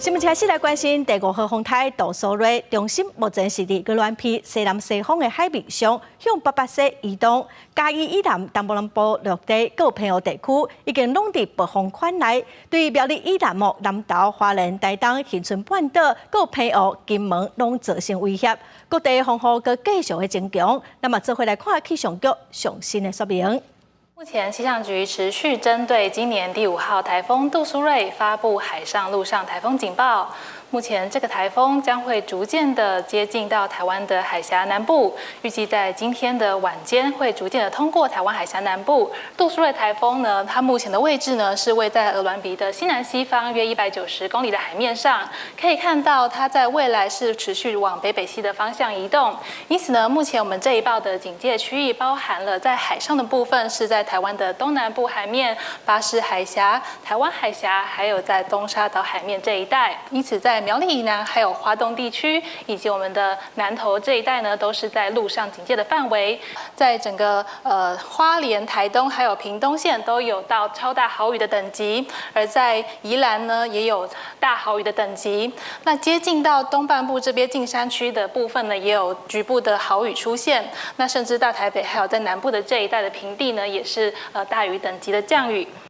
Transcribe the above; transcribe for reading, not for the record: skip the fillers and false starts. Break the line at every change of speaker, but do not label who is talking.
新聞開始來關心第五號風台杜蘇芮，中心目前是佇鵝鑾鼻西南西方的海面上向北北西移動。嘉義以南、東北南部陸地、閣有澎湖地區已經攏佇暴風圈內。對苗栗以南、南投、花蓮、台東、恆春半島、閣有澎湖、金門，攏造成威脅。各地防護閣繼續的增強。那麼，做伙來看氣象局上新的說明。
目前氣象局持續針對今年第五號颱風杜蘇芮發布海上、陸上颱風警報。目前這個颱風將會逐漸的接近到台灣的海峽南部，預計在今天的晚間會逐漸的通過台灣海峽南部。杜蘇芮颱風呢，它目前的位置呢是位在鵝鑾鼻的西南西方約190公里的海面上，可以看到它在未來是持續往北北西的方向移動。因此呢，目前我們這一報的警戒區域包含了在海上的部分是在台灣的東南部海面、巴士海峽、台灣海峽，還有在東沙島海面這一帶。因此在苗栗以南，還有花東地區，以及我們的南投這一帶呢，都是在陸上警戒的範圍。在整個花蓮、台東還有屏東縣都有到超大豪雨的等級，而在宜蘭呢也有大豪雨的等級。那接近到東半部這邊近山區的部分呢，也有局部的豪雨出現。那甚至大台北還有在南部的這一帶的平地呢，也是大雨等級的降雨。